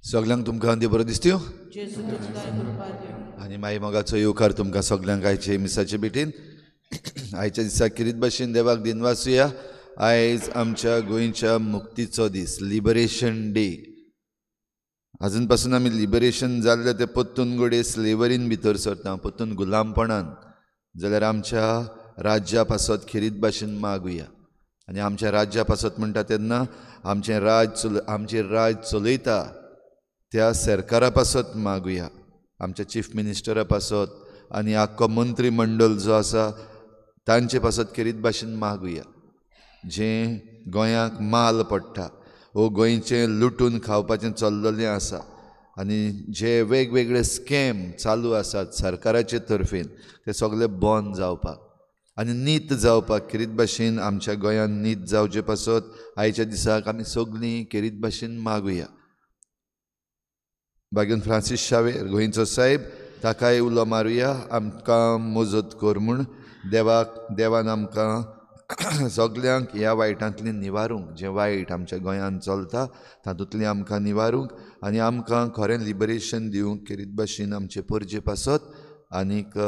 सगल्यांक तुमकां देव बरो दिसत्यो आनी माई मोगाचो येवकार तुमकां सगल्यांक आयचे मिसाचे भेटीन. आयच्या दिसा किरीत भाशेन देवाक दिनवासुया. आयज आमच्या गोंयच्या मुक्तीचो दीस, लिबरेशन डे. आजून पासून आमी लिबरेशन जाल्लें तें परतून घडये स्लेवरीन भितर सरता, परतून गुलामपणान. जाल्यार आमच्या राज्या पासत खेरीत भाशेन मागुया. आनी आमच्या राज्या पासत म्हणटा तेन्ना आमचें राज आमचें राज चलयता त्या सरकारा पासत मागुया, आमच्या चीफ मिनिस्टरा पासत आनी आख्खो मंत्रीमंडळ जो आसा तांचे पासत खेरीत भाशेन मागुया. जें गोंयाक माल पडटा वो गोंयचें लुटून खावपाचें चल्लेलें आसा आनी जे वेगवेगळे स्कॅम चालू आसात सरकाराचे तर्फेन ते सगळे बंद जावपाक आनी नीत जावपाक खेरीत भाशेन आमच्या गोंयांत नीत जावचे पासत आयच्या दिसाक आमी सगळीं खेरीत भाशेन मागुया. बागेन फ्रांसीस शावेर गोंयचो साहेब ताकाय उलो मारुया, आमकां मजत कर म्हूण. देवाक देवान आमकां सगल्यांक ह्या वायटांतली निवारूंक, जें वायट आमच्या गोंयांत चलता तातूंतलें आमकां निवारूंक आनी आमकां खरें लिबरेशन दिवंक खेरीत भाशेन आमचे परजे पासत आनीक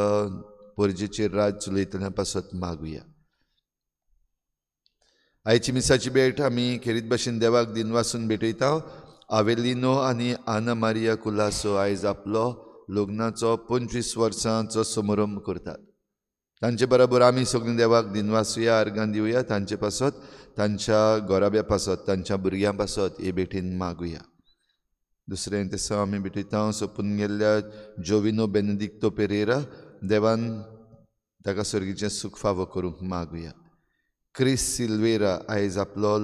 परजेचेर राज चलयतल्या पासत मागुया. आयची मिसाची भेट आमी खेरीत भाशेन देवाक दिनवासून भेटयता. आवेलिनो आनी आना मारिया कुलासो आयज आपलो लग्नाचो 25 वर्सांचो समारंभ करतात. तांचे बरोबर आमी सगळीं देवाक दिनवासुया, अर्गां दिवया. तांचे पासत, तांच्या घराब्या पासत, तांच्या भुरग्यां पासत हे भेटीन मागुया. दुसरें तेसा आमी भेटयता सोंपून गेल्ल्या जोविनो बेनेदिक्तो पेरेरा, देवान ताका सर्गीचें सूख फावो करूंक मागुया. क्रिस सिल्वेरा आयज आपलो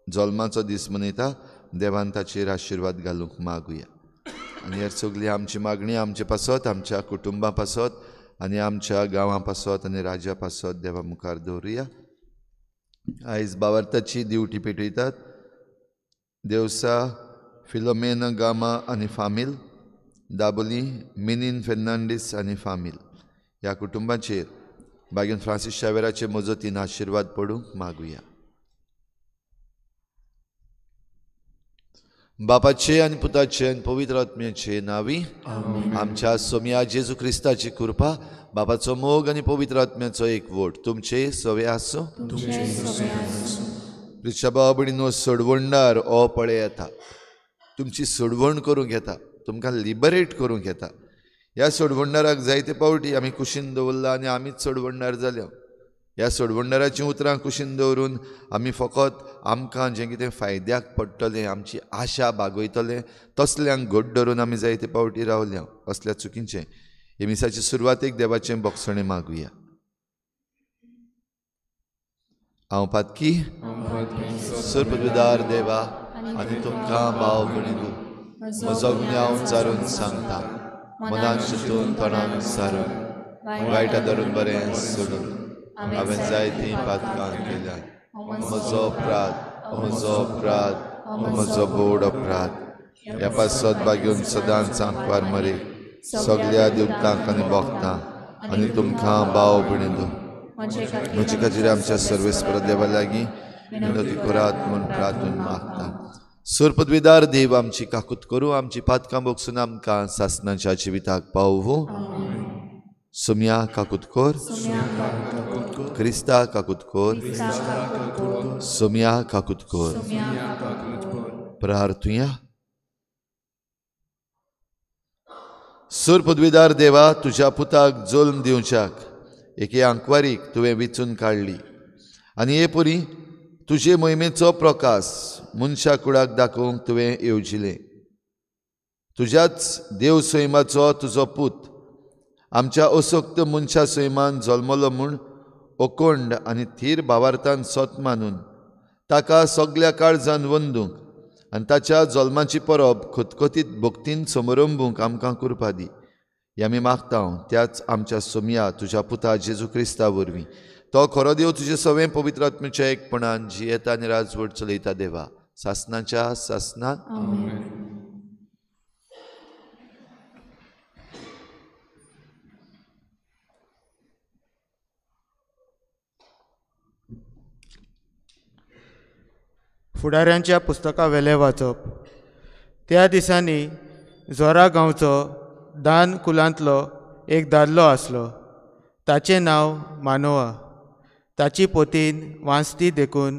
जल्माचो दीस मनयता, देवान ताचेर आशिर्वाद घालूंक मागुया. आनी हेर सगळी आमची मागणी आमचे पासत, आमच्या कुटुंबा पासत आनी आमच्या गांवां पासत आनी राज्या पासत देवा मुखार दवरुया. आयज बावार्थाची दिवटी पेटयतात देवसा फिलोमेना गामा आनी फामील, दाबोली मिनीन फेर्नांडीस आनी फामील ह्या कुटुंबाचेर बागेन फ्रांसीस शावेराचे मजतीन आशिर्वाद पडूंक मागुया. बापाचे आनी पुताचे आनी पवित्र आत्म्याचे नांवी आमच्या सोमया जेजू क्रिस्ताची कृपा, बापाचो मोग आनी पवित्र आत्म्याचो एकवट तुमचे सवे आसूं. प्रिच्या भाव भयणीनो, सोडवणदार ओ पळय येता, तुमची सोडवण करूंक येता, तुमकां लिबरेट करूंक येता. ह्या सोडवणदाराक जायते पावटी आमी कुशीन दवरला आनी आमीच सोडवणदार जाल्या. ह्या सोडवणदाराचीं उतरां कुशीन दवरून आमी फकत आमकां जें कितें फायद्याक पडटलें, आमची आशा बागयतलें तसल्यांक घट धरून आमी जायते पावटी रावल्या. असल्या चुकीचें हे मिसाचे सुरवातेक देवाचें बक्षणें मागुया. हांव पातकी सर्वपदवीदार देवा आनी तुमकां भाव भयणीनो म्हजो गुन्यांव चारून सांगता, मनान चिंतून तोंडान सारून वायटा धरून बरें सोडून हांवें जायतीं पातकां केल्यात. म्हजो अपराध, म्हजो अपराध, म्हजो बोड अपराध. ह्या पासत बागेवन सदांच आंकवार मरे सगल्या देवतांक आनी भोगतां आनी तुमकां भाव भयणीनो म्हजे खातीर आमच्या सर्वेस्पर देवा लागीं विनोदी करात म्हूण प्रार्थून मागता. सोरपदवीदार देव आमची काकूत करूं, आमची पातकां भोगसून आमकां सासणाच्या जिविताक पावोवं। सोम्या काकूत कर, क्रिस्ता काकूत कर, सोम्या काकूत कर। प्रार्थुया। सोरपदवीदार देवा, तुज्या पुताक जल्म दिवच्याक एके आंकवारीक तुवें विचून काडली आनी हे परी तुजे मोहिमेचो प्रकाश मनशा कुडाक दाखोवंक तुवें येवजिलें। तुज्याच देव सैमाचो तुजो पूत आमच्या असक्त मनशा सैमान जल्मलो म्हूण अकोंड आनी थीर भावार्थान सत मानून ताका सगल्या काळजान वंदूंक आनी ताच्या जल्माची परब खतखतीत भक्तीन समरंबूंक आमकां कृपा दी। हे आमी मागता त्याच आमच्या सोमया तुज्या पुता जेजू क्रिस्ता वरवीं, तो खरो देव तुजे सवें पवित्र आत्म्याच्या एकपणान जियेता आनी राजवट चलयता देवा, सासनाच्या सासनात। फुडाऱ्यांच्या पुस्तका वेलें वाचप। त्या दिसांनी जोरा गांवचो दान कुलांतलो एक दादलो आसलो, ताचें नांव मानोआ। ताची पोतीन वांचती देखून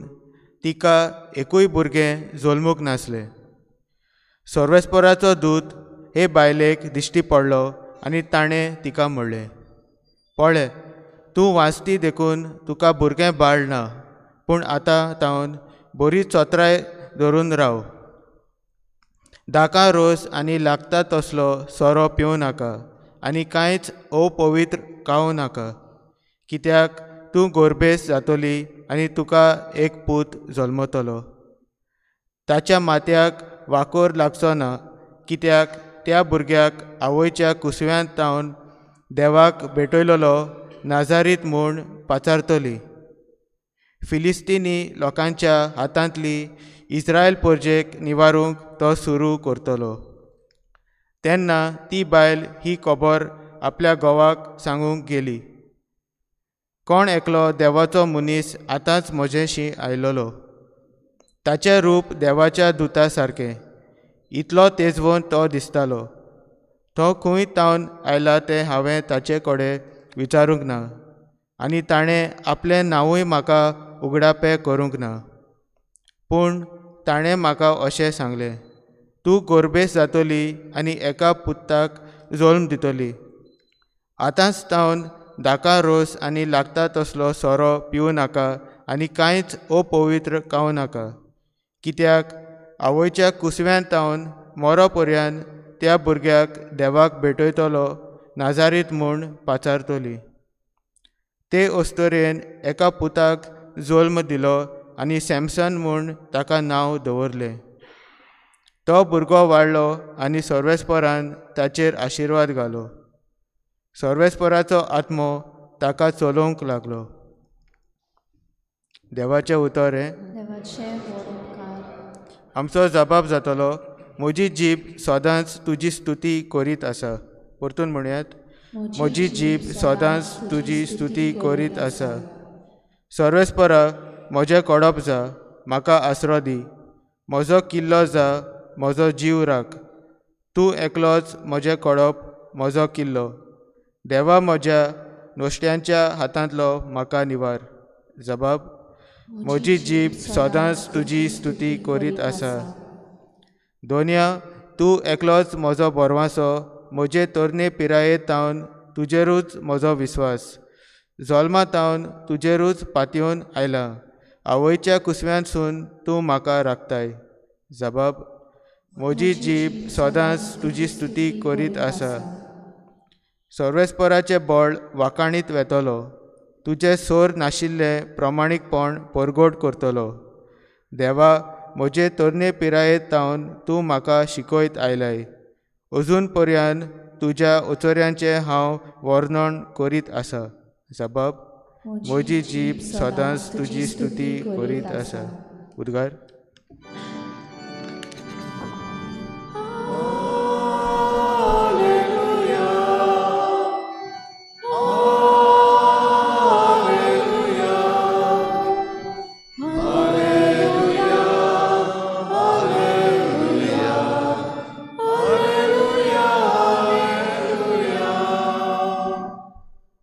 तिका एकूय भुरगें जल्मूंक नासलें। सर्वेस्पराचो दूत हे बायलेक दिश्टी पडलो आनी ताणें तिका म्हणलें, पळय, तूं वांचती देखून तुका भुरगें बाळ ना, पूण आतां तावन बरी चोत्राय धरून राव। दाका रोस आनी लागता तसलो सोरो पिवं नाका आनी कांयच अपवित्र खावं नाका, कित्याक तूं गोरबेस जातली आनी तुका एक पूत जल्मतलो। ताच्या माथ्याक वाकोर लागचो ना, कित्याक त्या भुरग्याक आवयच्या कुसव्यांत तावन देवाक भेटयलेलो नाजारीत म्हूण पाचारतली। फिलिस्तीनी लोकांच्या हातांतली इस्रायल परजेक निवारूंक तो सुरू करतलो। तेन्ना ती बायल ही खबर आपल्या घोवाक सांगूंक गेली। कोण एकलो देवाचो मनीस आतांच म्हजेशी आयलेलो, ताचें रूप देवाच्या दुता सारकें, इतलो तेजवंत तो दिसतालो। तो खंय तावन आयला तें हांवें ताचे कडेन विचारूंक ना आनी ताणें आपलें नांवूय म्हाका उगडापें करूंक ना। पूण ताणें म्हाका अशें सांगलें, तूं गोरबेस जातली आनी एका पुताक जल्म दितली। आतांच तावन दाका रोस आनी लागता तसलो सोरो पिवं नाका आनी कांयच अपवित्र खावं नाका, कित्याक आवयच्या कुसव्यांत तावन मरो पर्यंत त्या भुरग्याक देवाक भेटयतलो नाजारीत म्हूण पाचारतली। ते अस्तुरेन एका पुताक जल्म दिलो आनी सॅमसन म्हूण ताका नांव दवरलें। तो भुरगो वाडलो आनी सर्वेस्परान ताचेर आशिर्वाद घालो। सर्वेस्पराचो आत्मो ताका चलोवंक लागलो। देवाचें उतर हें। आमचो जबाब जातलो, म्हजी जीब सदांच तुजी स्तुती करीत आसा। परतून म्हणयात, म्हजी जीब सदांच तुजी स्तुती करीत आसा। सर्वेस्परा, म्हजें कडप जा, म्हाका आसरो दी, म्हजो किल्लो जा, म्हजो जीव राख। तूं एकलोच म्हजें कडप, म्हजो किल्लो। देवा, म्हज्या नोश्ट्यांच्या हातांतलो म्हाका निवार। जबाब, म्हजी जीब सदांच तुजी स्तुती करीत आसा। दोनया, तूं एकलोच म्हजो बरवासो, म्हजे तरणे पिराये तावन तुजेरूच म्हजो विस्वास। जल्मा तावन तुजेरूच पातयेवन आयला, आवयच्या कुसव्यांतसून तूं म्हाका राखताय। जबाब, म्हजी जीब सदांच तुजी स्तुती करीत आसा। सर्वेस्पराचें बळ वाखाणीत वेतलो, तुजें सोर नाशिल्लें प्रमाणीकपण परगट करतलो। देवा, म्हजे तरणे पिरायेत तावन तूं म्हाका शिकयत आयलाय, अजून पर्यंत तुज्या ओचोऱ्यांचें हांव वर्णन करीत आसा। जबाब, म्हजी जीब सदांच तुजी स्तुती करीत आसा। उद्गार।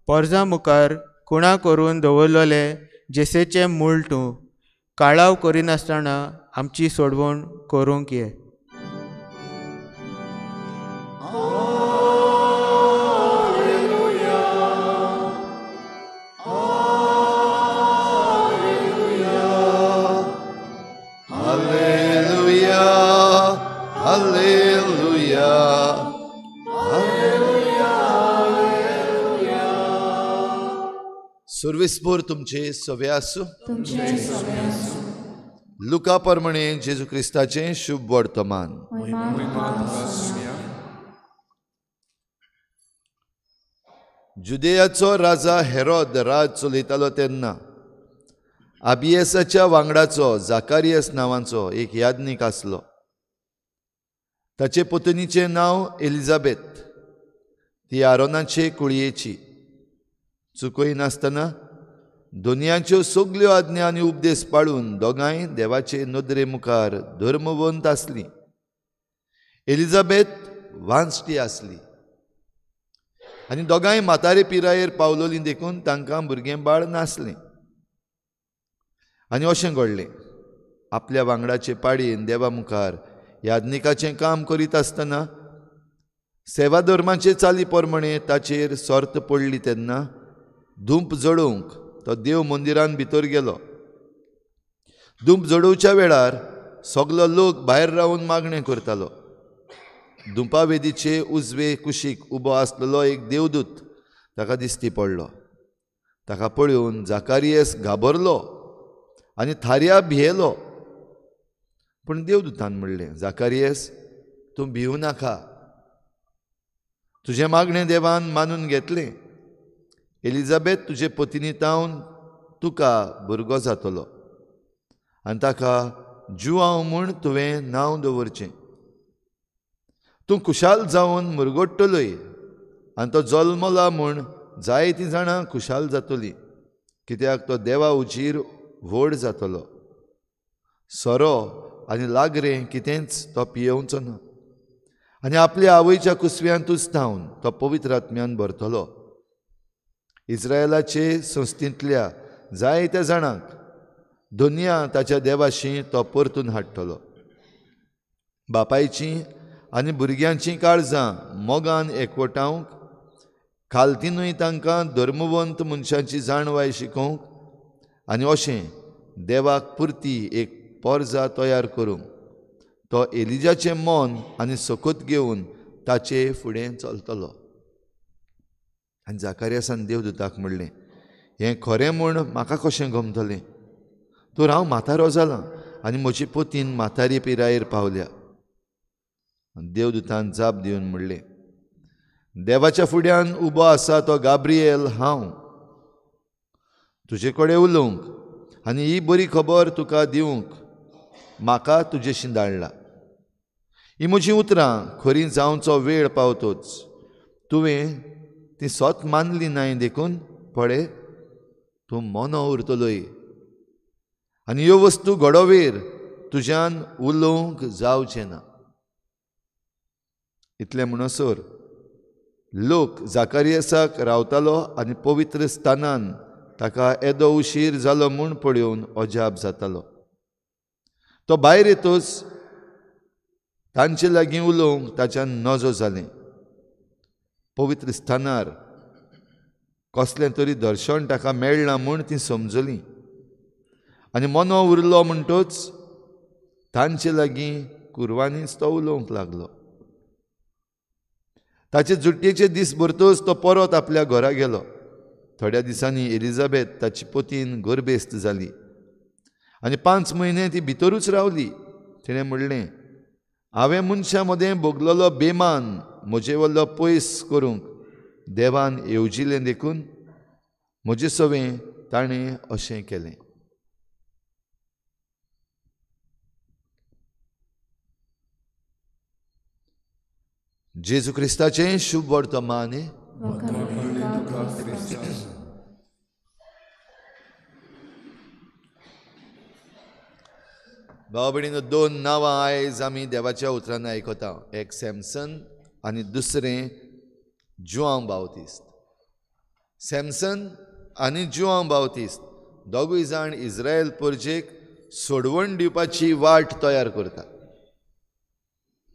पोरजा मुखार कुणा करून दवरलेले जेसेचें मूळ तूं काळाव करिनासतना आमची सोडवण करूंक ये. सुर्विसपूर तुमचे सवे आसूं. लुका प्रमाणे जेजू क्रिस्ताचें शुभ वर्तमान. जुदेयाचो राजा हेरोद राज चलयतालो तेन्ना आबियसाच्या वांगडाचो जाकारियस नांवाचो एक याज्ञीक आसलो. ताचे पत्नीचें नांव एलिझाबेथ. ती आरोनाचे कुळयेची. चुकयनासतना दुनियाच्यो सगल्यो आज्ञा आनी उपदेश पाळून दोगांय देवाचे नदरे मुखार धर्मवंत आसली. एलिझाबेथ वांचटी आसली आनी दोगांय म्हातारे पिरायेर पावलोली देखून तांकां भुरगें बाळ नासलें. आनी अशें घडलें, आपल्या वांगडाचे पाडयेन देवा मुखार याज्ञिकाचें काम करीत आसतना सेवा धर्माचे चाली प्रमाणे ताचेर सर्त पडली तेन्ना धूप जडोवंक तो देव मंदिरान भितर गेलो. धूप जडोवच्या वेळार सगलो लोक भायर रावन मागणें करतालो. धुपावेदीचे उजवे कुशीक उबो आसलेलो एक देवदूत ताका दिश्टी पडलो. ताका पळोवन जाकारियस घाबरलो आनी थाऱ्या भियेलो. पूण देवदूतान म्हणलें, जाकारियस, तूं भिवू नाका. तुजें मागणें देवान मानून घेतलें. एलिझाबेथ तुजे पत्नी तावन तुका भुरगो जातलो आनी ताका जुआंव म्हूण तुवें नांव दवरचें. तूं खुशाल जावन मुरगोट्टलोय आनी तो जल्मला म्हूण जायतीं जाणां खुशाल जातलीं, कित्याक तो देवा उजीर व्हड जातलो. सोरो आनी लागरें कितेंच तो पियेवचो ना आनी आपल्या आवयच्या कुसव्यांतूच थावन तो पवित्र आत्म्यान भरतलो. इस्रायलाचे संस्थेंतल्या जायत्या जाणांक दुनिया ताच्या देवाशी तो परतून हाडटलो. बापायची आनी भुरग्यांची काळजां मोगान एकवटावंक, खालतीनूय तांकां धर्मवंत मनशांची जाणवाय शिकोवंक आनी अशें देवाक पुरती एक पोरजा तयार करूंक तो एलिजाचें मन आनी सकत घेवन ताचे फुडें चलतलो. आनी जाकारियासान देवदूताक म्हणलें, हें खरें म्हूण म्हाका कशें गमतलें? तर हांव म्हातारो जालां आनी म्हजी पतीन म्हातारी पिरायेर पावल्या. देवदूतान जाप दिवन म्हणलें, देवाच्या फुड्यान उबो आसा तो गाब्रिएल हांव. तुजे कडेन उलोवंक आनी ही बरी खबर तुका दिवंक म्हाका तुजेशी धाडला. ही म्हजीं उतरां खरीं जावचो वेळ पावतोच तुवें ती सत मानली नाय देखून पळय तूं मोनो उरतलोय आनी ह्यो वस्तू घडोवेर तुज्यान उलोवंक जावचें ना. इतलें म्हणसर लोक जाकारियसाक रावतालो आनी पवित्र स्थानान ताका येदो उशीर जालो म्हूण पळोवन अजाप जातालो. तो भायर येतच तांचे लागीं उलोवंक ताच्यान नजो जालें. पवित्र स्थानार कसलें तरी दर्शन ताका मेळ्ळां म्हूण ती समजली आनी मनो उरलो म्हणटच तांचे लागीं कुरवांनीच तो उलोवंक लागलो. ताचे जुट्येचे दीस भरतच तो परत आपल्या घरा गेलो. थोड्या दिसांनी एलिझाबेथ ताची पतीन गर्भेस्त जाली आनी 5 म्हयने ती भितरूच रावली. तिणें म्हणलें, हांवें मनशां मदें भोगलेलो बेमान म्हजे वयलो पयस करूंक देवान येवजिलें देखून म्हजे सवें ताणें अशें केलें. जेजू क्रिस्ताचें शुभ वर्तमान. भाव भयणीनो, 2 नांवां आयज आमी देवाच्या उतरान आयकता. एक सॅमसन आनी दुसरें जुआंव बावतिस्त. सॅमसन आनी जुआंव बावतिस्त दोगूय जाण इस्रायल परजेक सोडवण दिवपाची वाट तयार करता.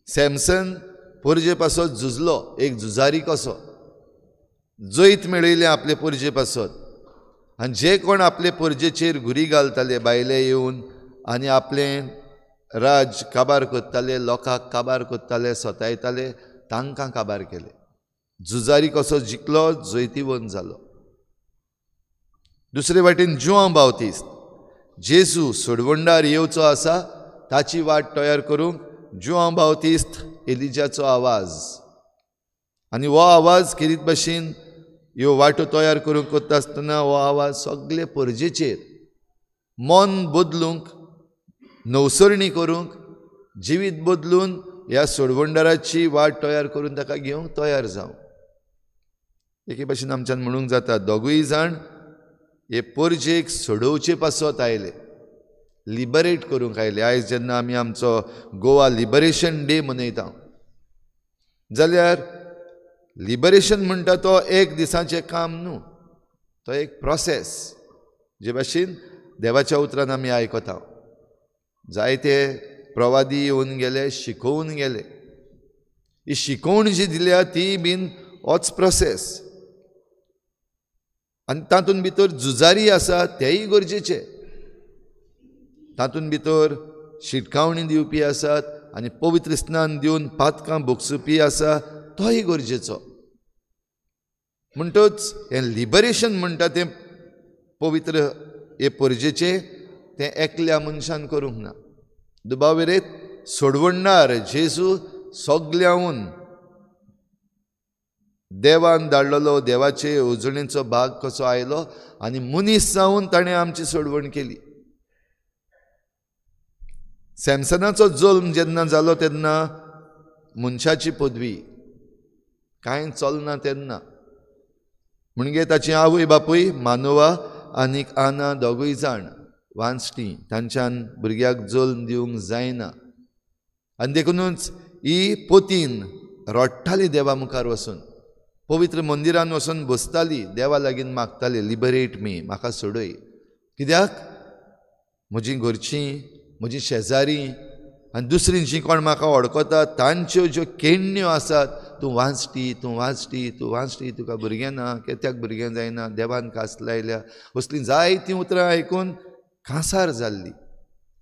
सॅमसन परजे पासत झुजलो, एक झुजारी कसो जैत मेळयलें आपले परजे पासत. आनी जे कोण आपले परजेचेर घुरी घालताले, भायले येवन आनी आपलें राज काबार करताले, लोकांक काबार करताले, सतायताले, तांकां काबार केले. झुजारी कसो जिखलो, जैतिवंत जालो. दुसरे वाटेन जुआंव बावतिस्त जेजू सोडवणदार येवचो आसा ताची वाट तयार करूंक जुआंव बावतिस्त एलिजाचो आवाज, आनी हो आवाज खेरीत भाशेन ह्यो वाटो तयार करूंक करता आसतना हो आवाज सगळे परजेचेर मन बदलूंक, नवसरणी करूंक, जिवीत बदलून ह्या सोडवणदाराची वाट तयार करून ताका घेवंक तयार जावं. एके भाशेन आमच्यान म्हणूंक जाता दोगूय जाण हे परजेक सोडोवचे पासत आयले, लिबरेट करूंक आयले. आयज जेन्ना आमी आमचो गोवा लिबरेशन डे मनयता जाल्यार लिबरेशन म्हणटा तो एक दिसाचें काम न्हू, तो एक प्रोसेस. जे भाशेन देवाच्या उतरान आमी आयकता, जायते प्रवादी येवन गेले, शिकोवन गेले. ही शिकोवण जी दिल्या ती बीन होच प्रोसेस. आनी तातूंत भितर झुजारी आसा तेय गरजेचे, तातूंत भितर शिटकावणी दिवपी आसात आनी पवित्र स्नान दिवन पातकां भोगसुपी आसा, तोय गरजेचो. म्हणटच हें लिबरेशन म्हणटा तें पवित्र हे परजेचें तें एकल्या मनशान करूंक ना. दुबाव विरेत सोडवणदार जेजू सगल्याहून देवान धाडलेलो, देवाचे येवजणेचो भाग कसो आयलो आनी मनीस जावन ताणें आमची सोडवण केली. सॅमसनाचो जल्म जेन्ना जालो तेन्ना मनशाची पदवी कांय चलना तेन्ना, म्हणजे ताची आवय बापूय मानोवा आनीक आना दोगूय जाण वांचटी, तांच्यान भुरग्याक जल्म दिवंक जायना. आनी देखुनूच ही पोतीन रडटाली देवा मुखार वचून, पवित्र मंदिरान वचून बसताली, देवा लागीं मागताली, लिबरेट मी, म्हाका सोडय. कित्याक म्हजी घरचीं, म्हजी शेजारी आनी दुसरीं जीं कोण म्हाका वळखता तांच्यो ज्यो केण्ण्यो आसात, तूं वांचटी, तूं वांचटी, तूं वांचटी, तुका भुरगें ना, कित्याक भुरगें जायना, देवान कास लायल्या, असलीं जायतीं उतरां आयकून कांसार जाल्ली.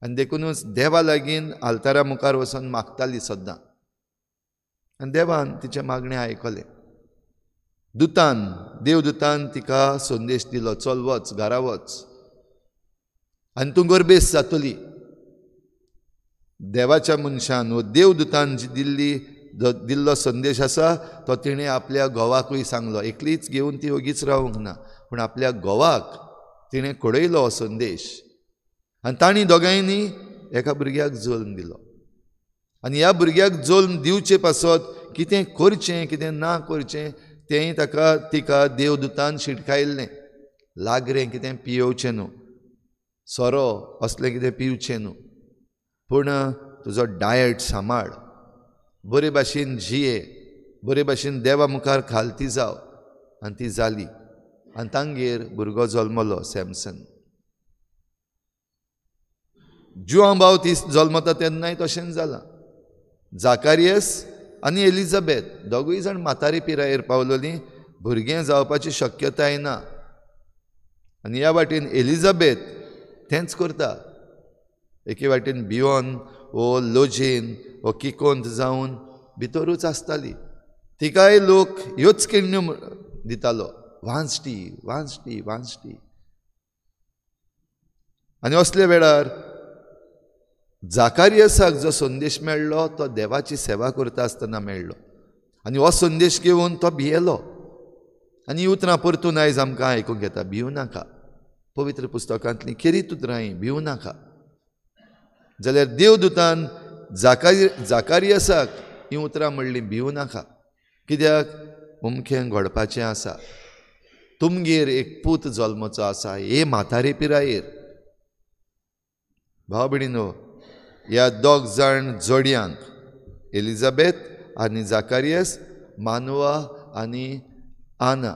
आनी देखुनूच देवा लागीं आल्तारा मुखार वचून मागताली सद्दां. आनी देवान तिचें मागणें आयकलें. दुतान, देवदुतान तिका संदेश दिलो, चल वच, घरा वच आनी तूं गर्भेस्त जातली. देवाच्या मनशान वो देवदुतान जी दिल्ली दिल्लो संदेश आसा तो तिणें आपल्या घोवाकूय सांगलो. एकलीच घेवन ती ओगीच रावंक ना, पूण आपल्या घोवाक तिणें कळयलो हो संदेश. आनी तांणी दोगांयनी एका भुरग्याक जल्म दिलो. आनी ह्या भुरग्याक जल्म दिवचे पासत कितें करचें कितें ना करचें तेंय ताका तिका देवदुतान शिटकायल्लें. लागरें कितें पियोवचें न्हू, सोरो असलें कितें पिवचें न्हू, पूण तुजो डायट सांबाळ, बरे भाशेन जिये, बरे भाशेन देवा मुखार खालती जाव. आनी ती जाली आनी तांगेर भुरगो जल्मलो सॅमसन. जुआंव बावतीस जल्मता तेन्नाय तशेंच जालां. जाकारियस आनी एलिझाबेथ दोगूय जाण म्हातारे पिरायेर पावलोली, भुरगें जावपाची शक्यताय ना. आनी ह्या वाटेन एलिझाबेथ तेंच करता, एके वाटेन भियोन वो लोजेन वो किकोंत जावन भितरूच आसताली. तिकाय लोक ह्योच किण्ण्यो दितालो, वांचटी वांचटी वांचटी. आनी असल्या वेळार जाकारियसाक जो संदेश मेळ्ळो तो देवाची सेवा करता आसतना मेळ्ळो. आनी हो संदेश घेवन तो भियेलो. आनी ही उतरां परतून आयज आमकां आयकूंक येता, भिवू नाका. पवित्र पुस्तकांतलीं खेरीत उतरां हीं, भिवू नाका. जाल्यार देवदुतान जाकारियसाक हीं उतरां म्हणलीं, भिवू नाका, कित्याक अमकें घडपाचें आसा, तुमगेर एक पूत जल्मचो आसा हे म्हातारे पिरायेर. भाव भयणीनो, ह्या दोग जाण जोडयांक, एलिझाबेथ आनी जाकारियस, मानवा आनी आना,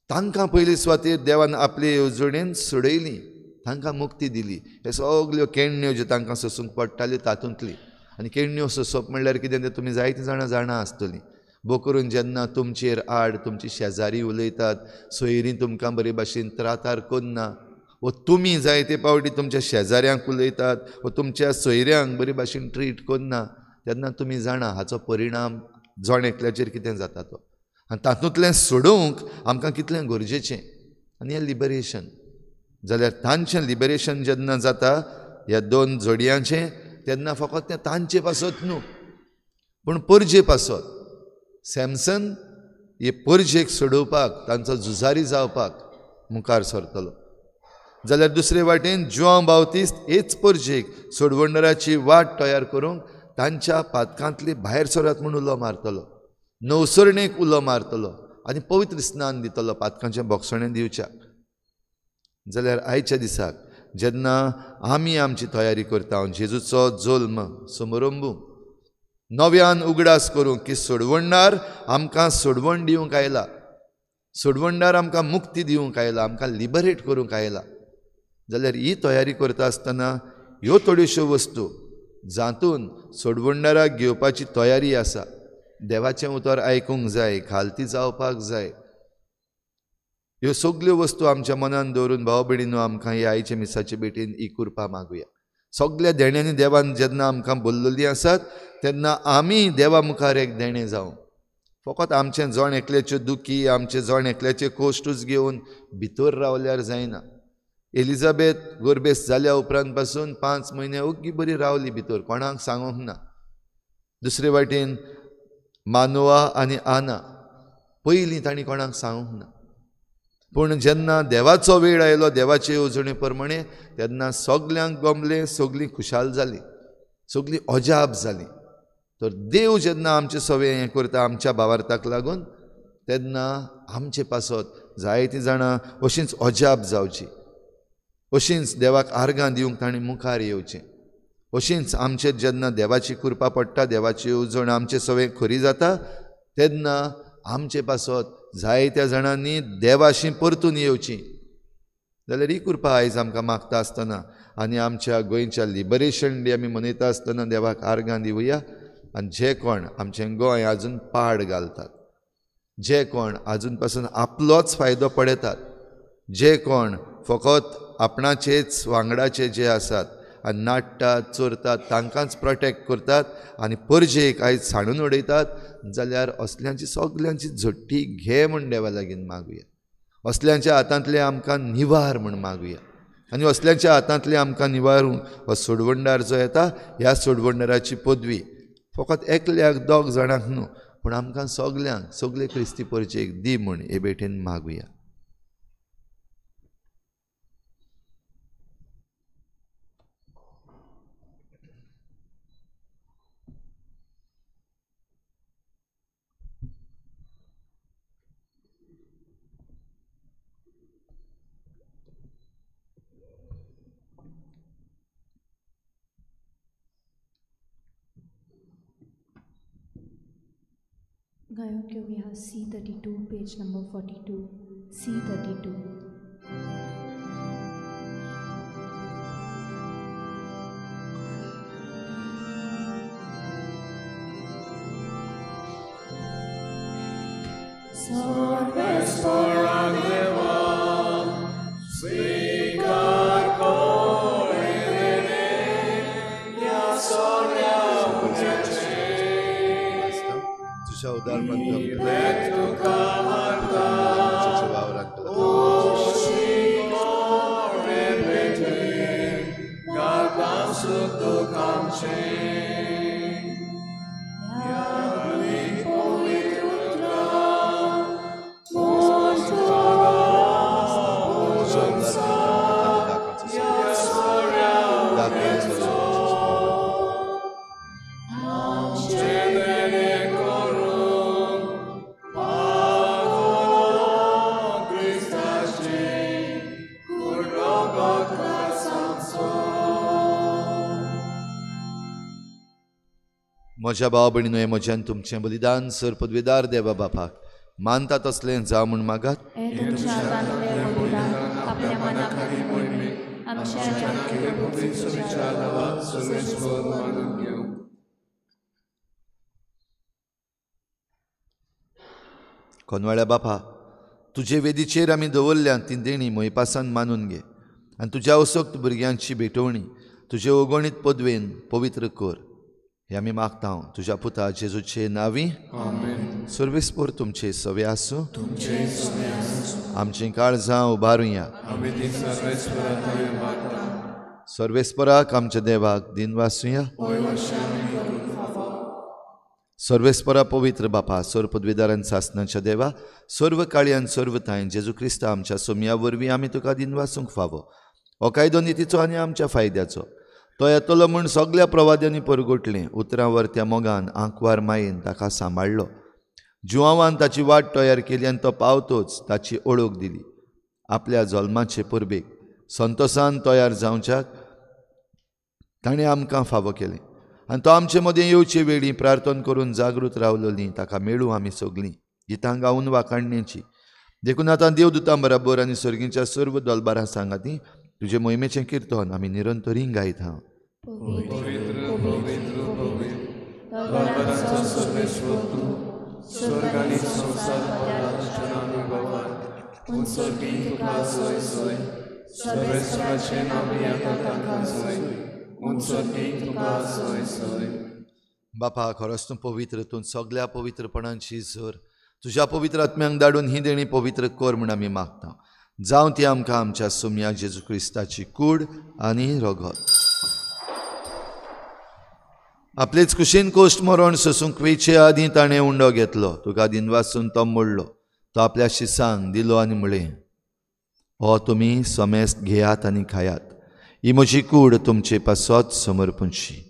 तांकां पयले सुवातेर देवान आपले येवजणेन सोडयली, तांकां मुक्ती दिली. हे सगल्यो केण्ण्यो ज्यो तांकां सोसूंक पडटाल्यो तातूंतली. आनी केण्ण्यो सोंसप म्हणल्यार कितें तें तुमी जायतीं जाणां जाणा आसतलीं. भोव करून जेन्ना तुमचेर आड तुमची शेजारी उलयतात, सोयरीं तुमकां बरे भाशेन त्रातार करना, वो तुमी जायते पावटी तुमच्या शेजाऱ्यांक उलयतात वो तुमच्या सोयऱ्यांक बरे भाशेन ट्रीट करना, तेन्ना तुमी जाणा हाचो परिणाम जण एकल्याचेर कितें जाता तो. आनी तातूंतलें सोडोवंक आमकां कितलें गरजेचें. आनी हें लिबरेशन जाल्यार तांचें लिबरेशन जेन्ना जाता ह्या दोन जोडयांचें, तेन्ना फकत तें तांचे पासत न्हू पूण परजे पासत. सॅमसन हे परजेक सोडोवपाक, तांचो झुजारी जावपाक मुखार सरतलो. जाल्यार दुसरे वाटेन जुआंव बावतीस्त हेच परजेक सोडवणदाराची वाट तयार करूंक तांच्या पातकांतली भायर सरात म्हूण उलो मारतलो, नवसरणेक उलो मारतलो आनी पवित्र स्नान दितलो पातकांचें बोगसणें दिवच्याक. जाल्यार आयच्या दिसाक जेन्ना आमी आमची तयारी करता जेजूचो जल्म समारंभूंक, नव्यान उगडास करूंक की सोडवणदार आमकां सोडवण दिवंक आयला, सोडवणदार आमकां मुक्ती दिवंक आयला, आमकां लिबरेट करूंक आयला, जाल्यार ही तयारी करता आसतना ह्यो थोड्योश्यो वस्तू जातून सोडवणदाराक घेवपाची तयारी आसा, देवाचें उतर आयकूंक जाय, घालती जावपाक जाय, ह्यो सगल्यो वस्तू आमच्या मनान दवरून भाव भयणीनो आमकां ह्या आयच्या मिसाचे भेटीन ही कृपा मागुया. सगल्या देण्यांनी देवान जेन्ना आमकां बोल्ललीं आसात तेन्ना आमी देवा मुखार एक देणें जावं. फकत आमचें जण एकल्याच्यो दुखी, आमचें जण एकल्याचे कोश्टूच घेवन भितर रावल्यार जायना. एलिझाबेथ गोरबेस जाल्या उपरांत पासून 5 म्हयने ओग्गी बरी रावली भितर, कोणाक सांगूंक ना. दुसरे वाटेन मानोआ आनी आना पयलीं तांणी कोणाक सांगूंक ना, पूण जेन्ना देवाचो वेळ आयलो देवाचे येवजणे प्रमाणे तेन्ना सगल्यांक गमलें, सगलीं खुशाल जालीं, सगलीं अजाप जालीं. तर देव जेन्ना आमचें सगळें हें करता आमच्या भावार्थाक लागून, तेन्ना आमचे पासत जायतीं जाणां अशींच अजाप जावची, अशींच देवाक आर्गां दिवंक तांणी मुखार येवचें, अशींच आमचेर जेन्ना देवाची कृपा पडटा, देवाची येवजण आमचें सगळें खरी जाता, तेन्ना आमचे पासत जायत्या जाणांनी देवाशी परतून येवची. जाल्यार ही कृपा आयज आमकां मागता आसतना आनी आमच्या गोंयच्या लिबरेशन डे आमी मनयता आसतना देवाक आर्गां दिवया. आनी जे कोण आमचें गोंय आजून पाड घालतात, जे कोण आजून पासून आपलोच फायदो पळयतात, जे कोण फकत आपणाचेच वांगडाचे जे आसात आनी नाडटात चोरतात तांकांच प्रोटेक्ट करतात आनी परजेक आयज सांडून उडयतात, जाल्यार असल्यांची सगल्यांची झोट्टी घे म्हूण देवा लागीं मागुया. असल्यांच्या हातांतलें आमकां निवार म्हूण मागुया. आनी असल्यांच्या हातांतलें आमकां निवारूंक हो सोडवणदार जो येता, ह्या सोडवणदाराची पदवी फकत एकल्याक दोग जाणांक न्हू पूण आमकां सगल्यांक सगले क्रिस्ती परजेक दी म्हूण हे भेटेन मागुया. गायक योग्य C32, page number 42, C32. म्हज्या भाव भयणीनो, हें म्हज्यान तुमचें बलिदान सर पदवेदार देवा बापाक मानता तसलें जावं म्हूण मागात. कोनवाळ्या बापा, तुजे वेदीचेर आमी दवरल्या ती देणी मोयपासान मानून घे आनी तुज्या असक्त भुरग्यांची भेटवणी तुजे ओगणीत पदवेन पवित्र कर, हे आमी मागता तुज्या पुता जेजूचे नांवी. सर्वेस्पोर तुमचे सवे आसूं. आमचीं काळजां उबारुया. सर्वेस्पराक आमच्या देवाक दिनवासुया. सर्वेस्परा पवित्र बापा, सर्व पदवीदारान सासनाच्या देवा, सर्व काळयान सर्व थांय जेजू क्रिस्ता आमच्या सोमया वरवीं आमी तुका दिनवासूंक फावो. हो कायदो नितीचो आनी आमच्या फायद्याचो. तो येतलो म्हूण सगल्या प्रवाद्यांनी परगटलें. उतरां वरत्या मोगान आंकवार मायेन ताका सांबाळ्ळो. जुवांवान ताची वाट तयार केली आनी तो पावतोच ताची ओळख दिली. आपल्या जल्माचे परबेक संतोसान तयार जावच्याक ताणें आमकां फावो केलें आनी तो आमचे मदें येवचे वेळी प्रार्थना करून जागृत रावलोली ताका मेळूं आमी सगळीं गितां गावन वाखाणण्याची. देखून आतां देवदूतां बराबर आनी सर्गीच्या सर्व दलबारां सांगाती तुजे मोहिमेचें किर्तन आमी निरंतरीं गायता. बापा, खरोच तूं पवित्र, तूं सगल्या पवित्रपणांची झर. तुज्या पवित्र आत्म्यांक धाडून ही देणी पवित्र कर म्हूण आमी मागता. जावं ती आमकां आमच्या सोमया जेजू क्रिस्ताची कूड आनी रगत. आपलेच कुशीन कोश्ट मरण सोसूंक वेचे आदीं ताणें उंडो घेतलो. तुका दिनवासून तो मोडलो. तो आपल्या शिसांक दिलो आनी म्हळें, हो तुमी समेस्त घेयात आनी खायात. ही म्हजी कूड तुमचे पासत समर्पणशी.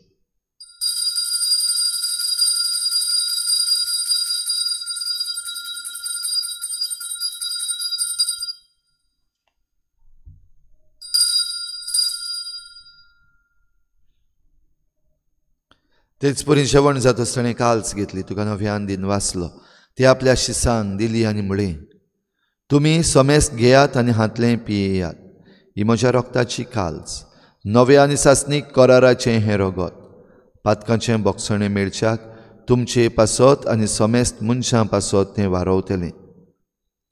तेच परी जेवण जाता आसतना काल्स घेतली. तुका नव्यान दिनवासलो. ती आपल्या शिसांक दिली आनी म्हळें, तुमी समेस्त घेयात आनी हांतलें पियेयात. ही म्हज्या रक्ताची काल्स, नव्या आनी सासणीक कराराचें हें रगत. पातकांचें बोगसणें मेळच्याक तुमचे पासत आनी समेस्त मनशां पासत तें वारवतलें.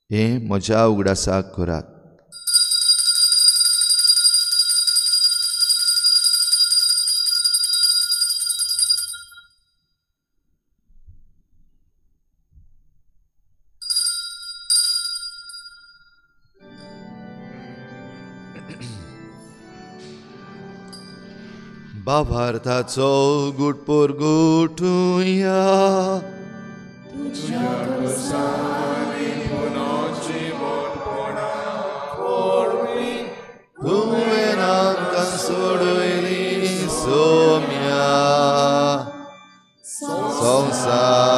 हें म्हज्या उगडासाक करात. बाबार्थाचो गुटपोर गुटुया. तुवें आमकां सोडयली सोम्या संवसाराच्या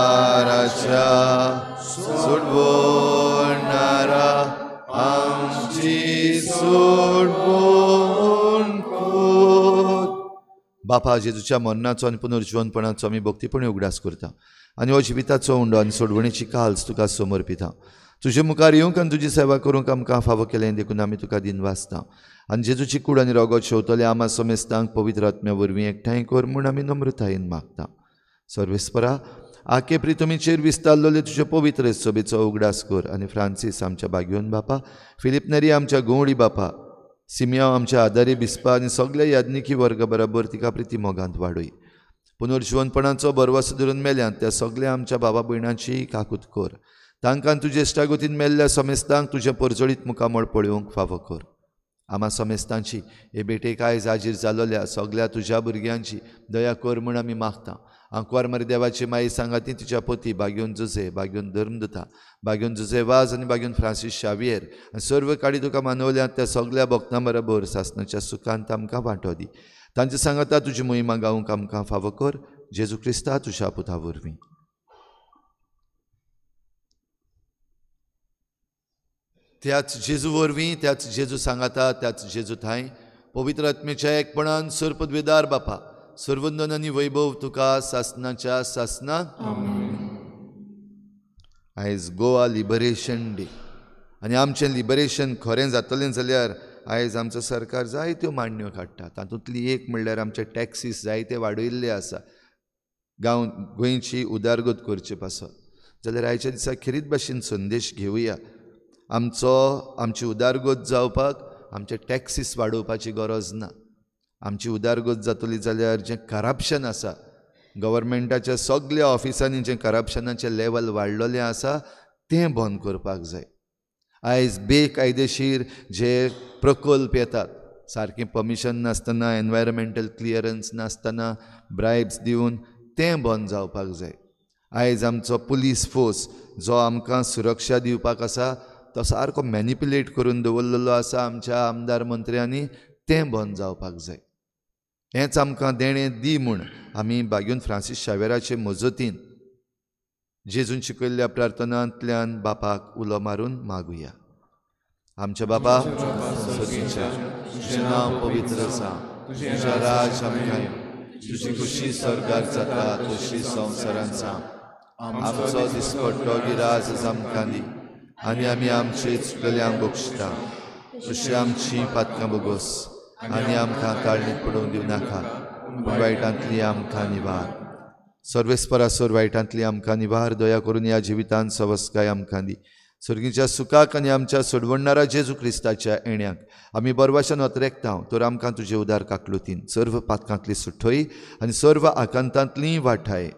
सोडवणारा आमची सोडवण. बापा, जेजूच्या मरणाचो आनी पुनर्जिवनपणाचो आमी भक्तीपणी उगडास करता आनी हो जिविताचो उंडो आनी सोडवणेची काल्स तुका समर्पिता. तुजे मुखार येवंक आनी तुजी सेवा करूंक आमकां फावो केलें देखून आमी तुका दिनवासता. आनी जेजूची कूड आनी रगत शेवतले आमा समेस्तांक पवित्र आत्म्या वरवीं एकठांय कर म्हूण आमी नम्रतायेन मागता. सर्वेस्परा, आके प्रितमीचेर विस्तारलेले तुजे पवित्र सभेचो उगडास कर आनी फ्रांसीस आमच्या बागयोन बापा, फिलीप नेरी आमच्या गवळी बापा, सिमियांव आमच्या आदारी बिस्पा आनी सगल्या याज्ञिकी वर्गा बराबर तिका प्रिती मोगांत वाडय. पुनर्जिवनपणाचो भरवसो धरून मेल्यात त्या सगल्या आमच्या बाबा भयणांची काकूत कर. तांकां तुजे इश्टागतीन मेल्ल्या समेस्तांक तुजें परजळीत मुखामळ पळोवंक फावो कर. आमा समेस्तांची हे भेटेक आयज हाजीर जालोल्या सगल्या तुज्या भुरग्यांची दया कर म्हूण आमी मागता. आंकवार मारी देवाची माई सांगाती तिच्या पती बागयोन जुजे, बागयोन धर्मदुता, बागयोन जुजे वाज आनी बागयोन फ्रांसीस शावियर आनी सर्व काडी तुका मानवल्यात त्या सगल्या भक्तां बराबर सासणाच्या सुखांत आमकां वांटो दी. तांचे सांगाता तुजी मोहिमा गावंक आमकां फावो कर. जेजू क्रिस्ता तुज्या पुता वरवीं. त्याच जेजू वरवीं, त्याच जेजू सांगाता, त्याच जेजू थांय पवित्र आत्मेच्या एकपणान सर्पद्वेदार बापा, सर्वंदन आनी वैभव तुका सासनाच्या सासना. आयज गोवा लिबरेशन डे आनी आमचें लिबरेशन खरें जातलें जाल्यार आयज आमचो सरकार जायत्यो मांडण्यो काडटा. तातूंतली एक म्हणल्यार आमचे टॅक्सीस जायते वाडयल्ले आसा गांव गोंयची उदरगत करचे पासत. जाल्यार आयच्या दिसा खेरीत भाशेन संदेश घेवया. आमची उदरगत जावपाक आमचे टॅक्सीस वाडोवपाची गरज ना. आमची उदरगत जातली जाल्यार जें करप्शन आसा, गव्हर्मेंटाच्या सगल्या ऑफिसांनी जें करप्शनाचें लेवल वाडलेलें आसा तें बंद करपाक जाय. आयज बेकायदेशीर जे प्रकल्प येतात, सारकें परमिशन नासतना, एनवायरमेंटल क्लियरन्स नासतना, ब्रायब्स दिवन, तें बंद जावपाक जाय. आयज आमचो पुलीस फोर्स जो आमकां सुरक्षा दिवपाक आसा तो सारको मॅनिपुलेट करून दवरलेलो आसा आमच्या आमदार मंत्र्यांनी, तें बंद जावपाक जाय. हेंच आमकां देणें दी म्हूण आमी बागून फ्रांसीस शावेराचे मजतीन जेजून शिकयल्ल्या प्रार्थनांतल्यान बापाक उलो मारून मागुया. आमच्या बापा सर्गीच्या, तुजें नांव पवित्र जावं, तुजें राज आमकां येवं, तुजी खुशी स्वर्गार जाता तशी संवसारांत जावं. आमचो दिसपट्टो गिराज आमकां दी आनी आमी आमचे चुकल्यांक बक्षता तशी आमची पातकां बोगोस आनी आमकां ताळणीत पडोवंक दिवं नाका, पूण वायटांतली आमकां निवार. सर्वेस्परासर वायटांतली आमकां निवार. दया करून ह्या जिवितांत सवस्काय आमकां दी. सर्गीच्या सुखाक आनी आमच्या सोडवणणारा जेजू क्रिस्ताच्या येण्याक आमी बरवाशान अत्रेकता तर आमकां तुजे उदार काकलुतीन सर्व पातकांतली सुठोय आनी सर्व आकांतांतली वाठाय.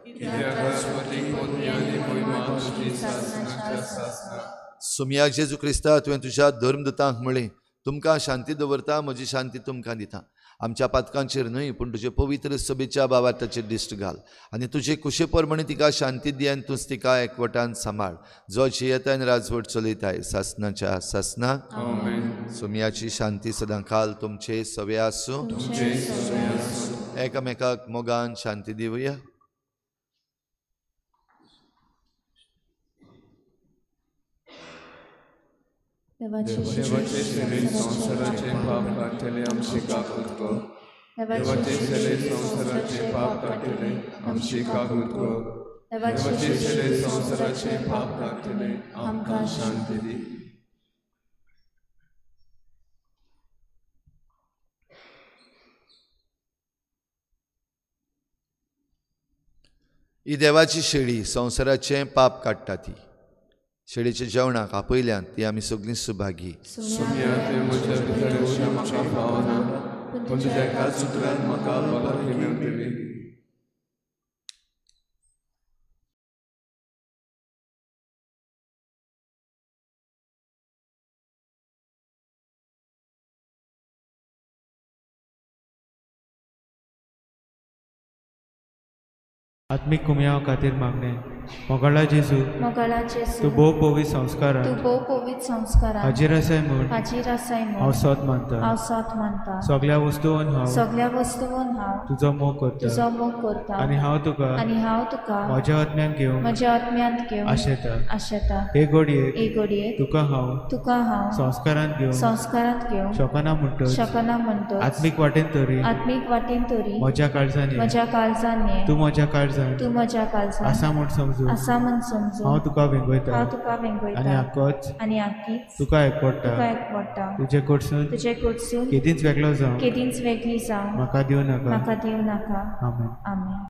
सुमया जेजू क्रिस्ता, तुवें तुज्या धर्मदूतांक म्हळें, तुमकां शांती दवरता, म्हजी शांती तुमकां दिता. आमच्या पातकांचेर न्हय पूण तुजे पवित्र सभेच्या बावार्थाचेर दिश्ट घाल आनी तुजे कुशे प्रमाणे तिका शांती दी आनी तूंच तिका एकवटान सांबाळ, जो जियेता आनी राजवट चलयताय सासनाच्या सासना. सोमयाची शांती सदांकाल तुमचे सवे आसूं. एकामेकाक मोगान शांती दिवया. देवाचे शरीर संवसाराचे पाप काडटले आमची काकूत कर. देवाचे शरीर संवसाराचे पाप काडटले आमची काकूत कर. देवाचे शरीर संवसाराचे पाप काडटले आमकां शांती दी. ही देवाची शेळी संवसाराचें पाप काडटा. ती शेळीच्या जेवणाक आपयल्यान ती आमी सगळीं सुभागी. आत्मीक कुमयाव खातीर मागणें. मोगाळा जेजू, तूं भोव पवित्र संस्कारांत हाजीर आसाय म्हूण हांव सोत मानता. सगल्या वस्तून हांव तुजो मोग करता आनी हांव तुका म्हज्या आत्म्यांत घेवंक आशेता. हे घडयेक तुका हांव संस्कारांत घेवंक शकना म्हणटच आत्मीक वाटेन तरी म्हज्या काळजान ये, तूं म्हज्या काळजान आसा म्हूण समजून हांव तुका वेंगयता आनी आकीच तुका एकवटा. तुजे कडसून केदींच वेगळो जावं म्हाका दिवं नाका. आमेन. आमेन.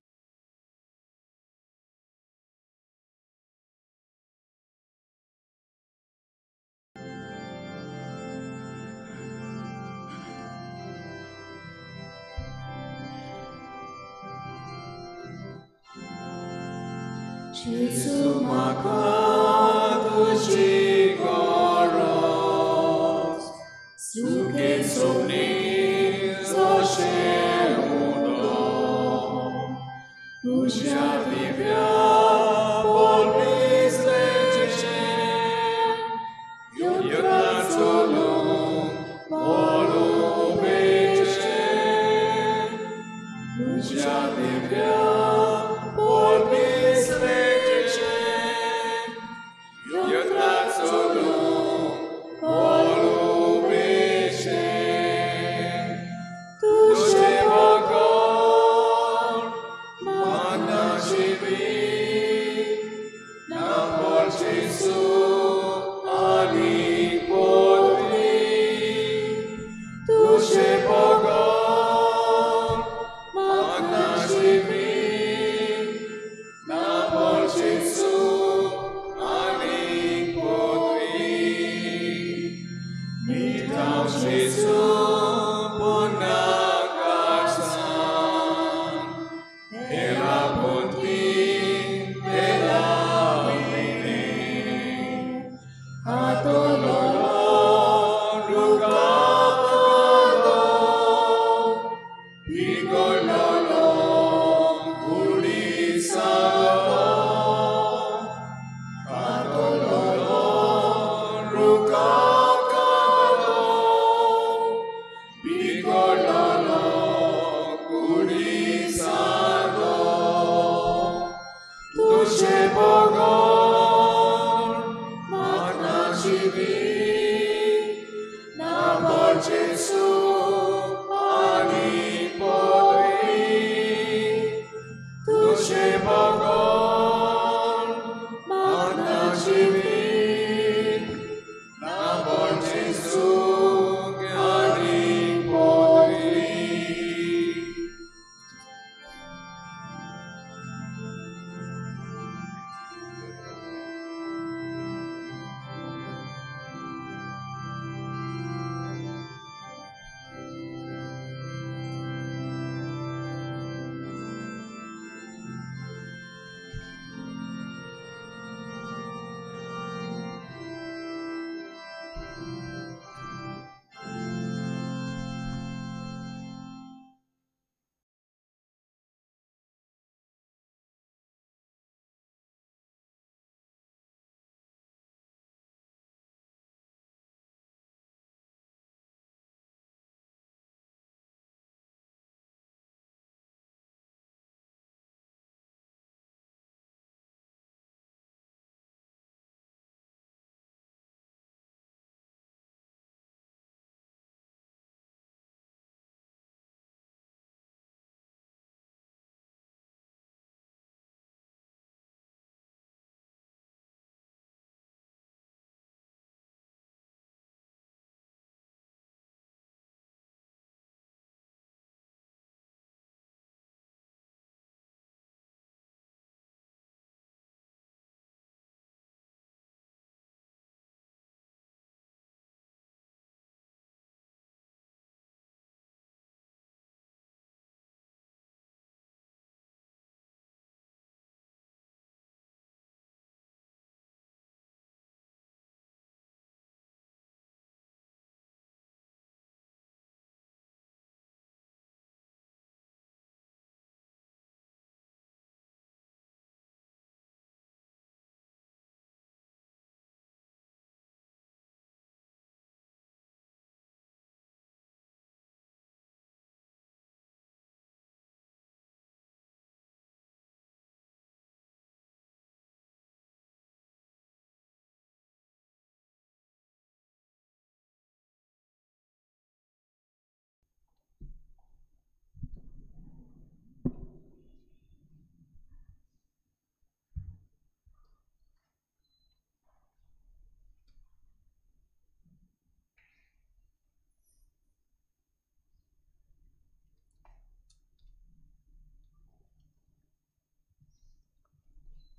जेजू म्हाका तुजी गरज, सुखे सोबणी जशें उदक, तुज्या दिव्या पोरमिसलेचें यत्न चलूंक बरोबेचें, तुज्या दिव्या Now, जेजू पुनाकासान तेला बुद्धी तेला विणे कातोलोलो रुकाकालो पिगोलोलो कुडिसालो कातोलोलो रुकाकालो पिगोलोलो कुडिसालो तुझे बगर म्हाका जिवीत ना जेजू आनी पदवी तुझे बगर म्हाका जिवीत ना जेजू आनी पदवी.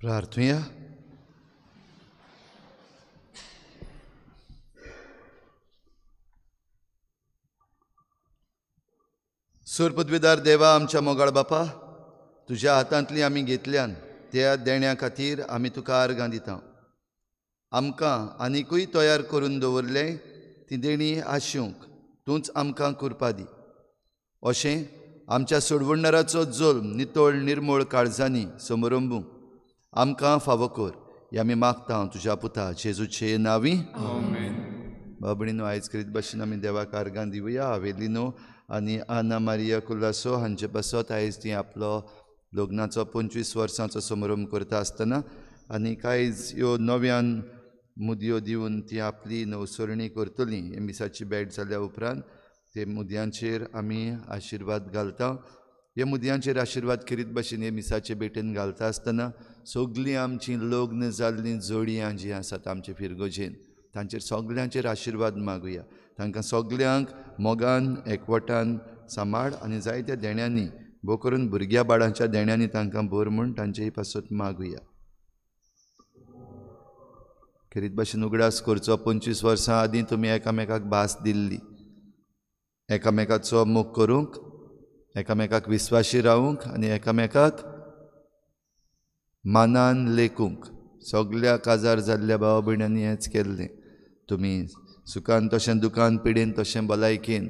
प्रार्थुया. सूर पदवीदार देवा, आमच्या मोगाळ बापा, तुज्या हातांतली आमी घेतल्यान त्या देण्या खातीर आमी तुका आर्गां दिता. आमकां आनिकूय तयार करून दवरलें ती देणी आशिवंक तूंच आमकां कृपा दी. अशें आमच्या सोडवणदाराचो जल्म नितळ निर्मळ काळजांनी समरंबूंक आमकां फावो कर, हें आमी मागता तुज्या पुता जेजूचे नांवी. आमेन. बाबणीनो, आयज करीत भाशेन आमी देवाक आर्गां दिवया. आवेलिनो आनी आना मारिया कुलासो हांचे पासत आयज ती आपलो लग्नाचो 25 वर्सांचो समारंभ करता आसतना आनी आयज ह्यो नव्यान मुदयो दिवन ती आपली नवसरणी करतली. हे मिसाची भेट जाल्या उपरांत ते मुदयांचेर आमी आशिर्वाद घालता. हे मुदयांचेर आशिर्वाद करीत भाशेन हे मिसाचे भेटेन घालता आसतना सगळीं आमचीं लग्न जाल्लीं जोडयां जीं आसात आमचे फिरगोजेन तांचेर सगल्यांचेर आशिर्वाद मागुया. तांकां सगल्यांक मोगान एकवटान सांबाळ आनी जायत्या देण्यांनी भोव करून भुरग्या बाळांच्या देण्यांनी तांकां भर म्हूण तांचेय पासत मागुया. खेरीत भाशेन उगडास करचो, 25 वर्सां आदीं तुमी एकामेकाक भास दिल्ली, एकामेकाचो मोग करूंक, एकामेकाक विस्वाशी रावूंक आनी एकामेकाक मानान लेखूंक. सगल्या काजार जाल्ल्या भाव भयणांनी हेंच केल्लें. तुमी सुखान तशें दुखान, पिडेन तशें भलायकेन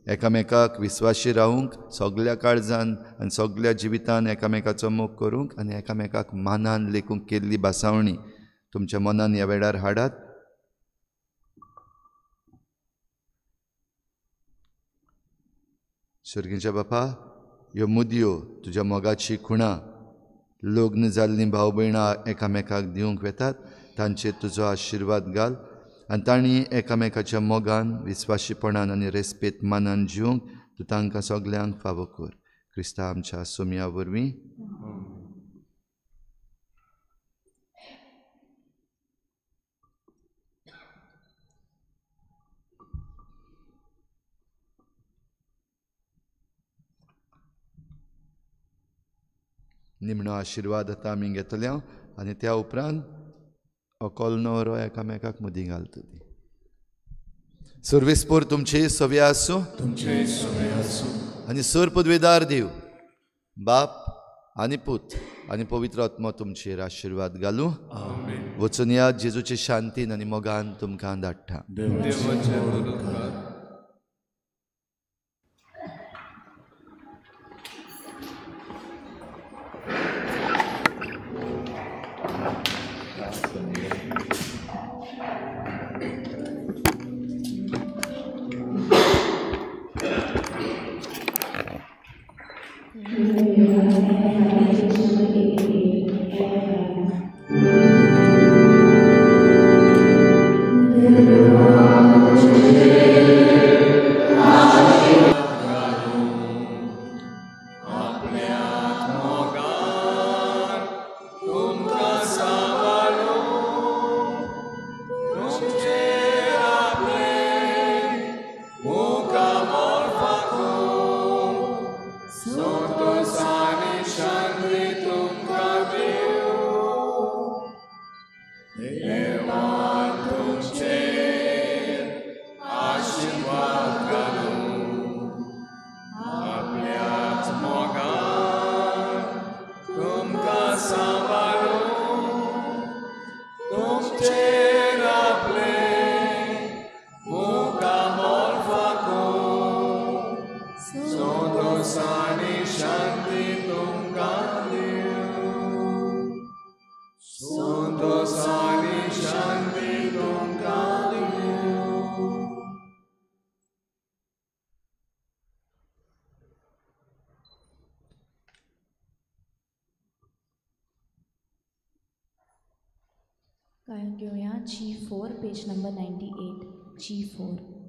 एकामेकाक विस्वाशी रावूंक, सगल्या काळजान आनी सगल्या जिवितान एकामेकाचो मोग करूंक आनी एकामेकाक मानान लेखूंक केल्ली भासावणी तुमच्या मनान ह्या वेळार हाडात. सर्गीच्या बापा, ह्यो मुदयो तुज्या मोगाची खुणां लग्न जाल्लीं भाव भयणां एकामेकाक दिवंक वेतात, तांचेर तुजो आशिर्वाद घाल आनी तांणी एकामेकाच्या मोगान, विस्वाशीपणान आनी रेस्पेत मानान जिवंक तूं तांकां सगल्यांक फावो कर. क्रिस्ता आमच्या सोमया वरवीं. निमणो आशिर्वाद आतां आमी घेतले आनी त्या उपरांत अकोल न्हवरो एकामेकाक मुदी घालतली. सर्वेस्पोर तुमचे सवे आसूं, तुमचे सवे आसूं. आनी सर पदवेदार देव बाप आनी पूत आनी पवित्र आत्मो तुमचेर आशिर्वाद घालूं. वचून या जेजूचे शांतीन आनी मोगान तुमकां धाडटा. गायन घेवया G4 page number 98 G4.